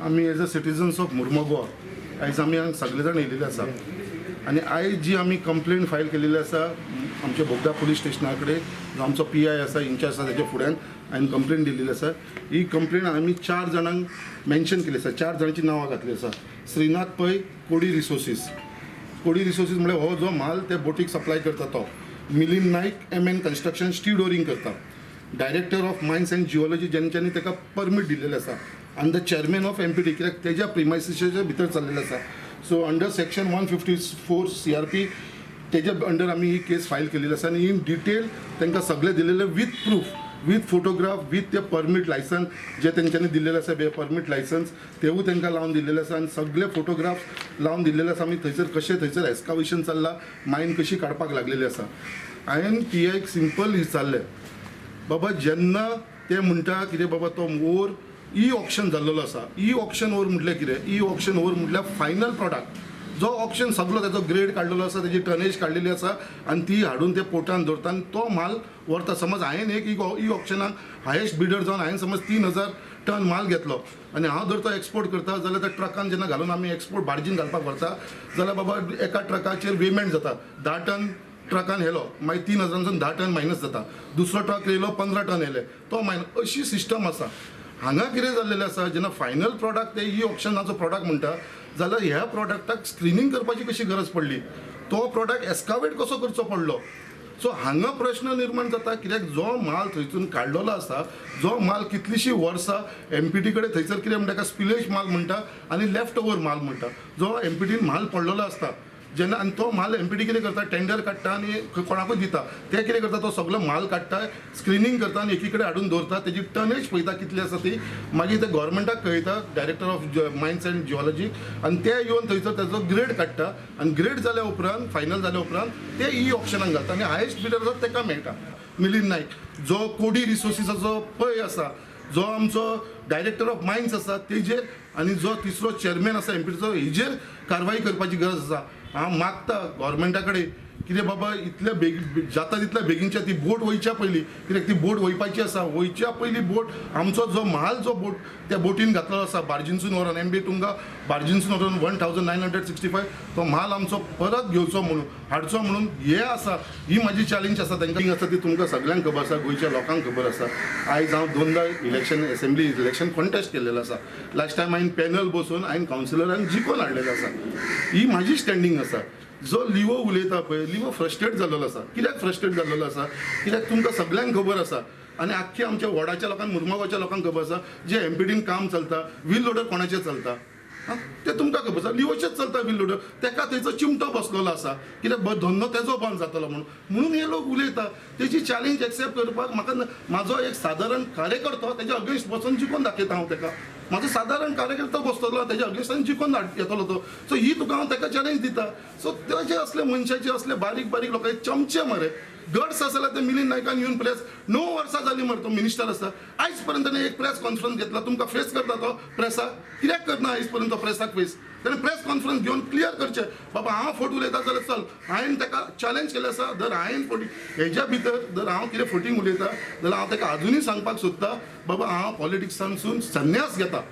आमी as a citizens of Mormugao आयज आमी हांगा सगळे जाण येयलेले आसा आनी आयज जी आमी कंप्लेन फायल केलेली आसा आमच्या बोगदा पुलीस स्टेशना कडेन, जो आमचो पीआय आसा, इन्चार्ज आसा, तेच्या फुड्यान हांवें कंप्लेन दिलेली आसा. ही कंप्लेन आमी चार जाणांक मेन्शन केली आसा, चार जाणांची नांवां घातली आसा. श्रीनाथ पै, कोडी रिसोर्सीस. कोडी रिसोर्सीस म्हळ्यार हो जो म्हाल ते बोटीक सप्लाय करता तो. Milind Naik, M N construction, stevedoring करता. Director of mines and geology, जेंच्यांनी ताका परमीट दिलेलें आसा, आनी the chairman of MPT, कित्याक तेज्या प्रिमायसिसाच्या भितर चल्लेलें आसा. So under section 154 CrP, तेज्या अंडर आमी ही केस फायल केलेली आसा आनी इन डिटेल तांकां सगळें दिलेलें, with proof, with photograph, with ते परमीट लायसन्स जे तेंच्यांनी दिल्लेले आसा, परमीट लायसन्स तेवूय तांकां लावन दिल्लेले आसा आनी सगळे फोटोग्राफ लावन दिल्लेले आसा. आमी थंयसर कशें थंयसर एस्कावेशन चल्लां, मायन कशी काडपाक लागलेली आसा. हांवें पीआयक सिंपल विचारलें, बाबा, जेन्ना ते म्हणटा कितें बाबा तो ओर ई ऑक्शन जाल्लेलो आसा. ई ऑक्शन ओर म्हटल्यार कितें? ई ऑक्शन ओर म्हटल्यार फायनल प्रॉडक्ट जो ऑक्शन सगलो तेजो ग्रेड काडलेलो आसा, तेजी टनेज काडलेली आसा आनी ती हाडून ते पोर्टान दवरता आनी तो म्हाल व्हरता. समज हांवें एक ई ऑक्शनाक हायेस्ट बिडर जावन हांवें समज 3000 टन माल घेतलो आनी हांव जर तो एक्सपोर्ट करता जाल्यार त्या ट्रकान जेन्ना घालून आमी एक्सपोर्ट बार्जीन घालपाक व्हरता जाल्यार बाबा एका ट्रकाचेर वेमेंट जाता. 10 टन ट्रकान येयलो, मागीर 3000 सून 10 टन मायनस जाता. दुसरो ट्रक येयलो, 15 टन येयले, तो मायनस. अशी सिस्टम आसा. हांगा कितें जाल्लेलें आसा, जेन्ना फायनल प्रॉडक्ट ते ई ऑक्शनाचो प्रॉडक्ट म्हणटा जाल्यार ह्या प्रॉडक्टाक स्क्रिनींग करपाची कशी गरज पडली? तो प्रॉडक्ट एस्कावेट कसो करचो पडलो? सो हांगा प्रश्न निर्माण जाता, कित्याक जो माल थंयसून काडलेलो आसा, जो माल कितलींशीं वर्सां एमपीटी कडेन थंयसर, कितें म्हणटा ताका, स्पिलेज माल म्हणटा आनी लेफ्ट ओवर माल म्हणटा, जो एमपीटीन माल पडलेलो आसता जेन्ना आनी तो माल एमपीटी कितें करता, टेंडर काडटा आनी कोणाकूय दिता. ते कितें करता, तो सगलो माल काडटा, स्क्रिनींग करता आनी एकी कडेन हाडून दवरता. तेजी टनेज पळयता कितली आसा ती. मागीर ते गोवोरमेंटाक कळयता, director of mines and geology, आनी ते येवन थंयसर तेजो ग्रेड काडटा आनी ग्रेड जाल्या उपरांत, फायनल जाल्या उपरांत ते ई ऑक्शनाक घालता आनी हायेस्ट बिडर आसा ताका मेळटा. मिलिंद नायक, जो कोडी रिसोर्सीसाचो पै आसा, जो आमचो डायरेक्टर ऑफ मायन्स आसा तेजेर आनी जो तिसरो चेअरमॅन आसा एमपीटीचो, हेजेर कारवाई करपाची गरज आसा. हांव मागता गोवोरमेंटा कडेन कितें बाबा, इतले बेग जाता तितल्या बेगीनच्या ती बोट वयच्या पयलीं, कित्याक ती बोट वयपाची आसा, वयच्या पयलीं बोट आमचो जो म्हाल जो बोट त्या बोटीन घातलेलो आसा बार्जीनसून व्हरोन, एमबी तुंगा बार्जीनसून व्हरोन, 1965 तो म्हाल आमचो परत घेवचो म्हणून, हाडचो म्हणून हे आसा. ही म्हाजी चॅलेंज आसा तांकां आसा. ती तुमकां सगळ्यांक खबर आसा, गोंयच्या लोकांक खबर आसा. आयज हांव दोनदा इलेक्शन, असेंब्ली इलेक्शन कॉन्टेस्ट केल्लेलो आसा. लास्ट टायम हांवें पॅनल बसून हांवें कावन्सिलरांक जिखोवन हाडलेलें आसा. ही म्हाजी स्टँडींग आसा. जो लिवो उलयता पळय, लिवो फ्रस्ट्रेट जाल्लो आसा. कित्याक फ्रस्ट्रेट जाल्लो आसा? कित्याक तुमकां सगळ्यांक खबर आसा आनी आख्खे आमच्या वॉर्डाच्या लोकांक, मुरमागांवच्या लोकांक खबर आसा, जे एमपीटीन काम चलता, व्हील लोडर कोणाचें चलता ते तुमकां खबर आसा. लिवोचेच चलता व्हील लोडर. तेका तेचो चिमटो बसलेलो आसा, कित्याक धंदो तेजो बंद जातलो म्हणून. म्हणून हे लोक उलयता. तेजी चॅलेंज एक्सेप्ट करपाक म्हाका म्हाजो एक सादारण कार्यकर्तो तेज्या अगेन्स्ट बसून जिखोवन दाखयता हांव तेका. म्हाजो सादारण कार्यकर्तो बसतलो तेज्या अगेन्स्टान, जिखोवन येतलो तो. सो ही तुका हांव तेका चॅलेंज दिता. सो तेजे असले मनशाचे, असले बारीक बारीक लोकांचे चमचे मरे. गट्स आसा जाल्यार ते मिलिंद नायकान येवन प्रेस, 9 वर्सां जालीं मरे तो मिनिस्टर आसा, आयज पर्यंत ताणें एक प्रेस कॉन्फरन्स घेतला? तुमकां फेस करता तो प्रेसाक? कित्याक करना आयज पर्यंत तो प्रेसाक फेस? ताणें प्रेस कॉन्फरन्स घेवन क्लियर करचें, बाबा हांव फट उलयता जाल्यार चल. हांवें ताका चॅलेंज केलें आसा. जर हांवें फटी हेज्या भितर जर हांव कितें फटींग उलयता जाल्यार हांव ताका अजुनूय सांगपाक सोदता, बाबा, हांव पॉलिटिक्सांसून संन्यास घेता.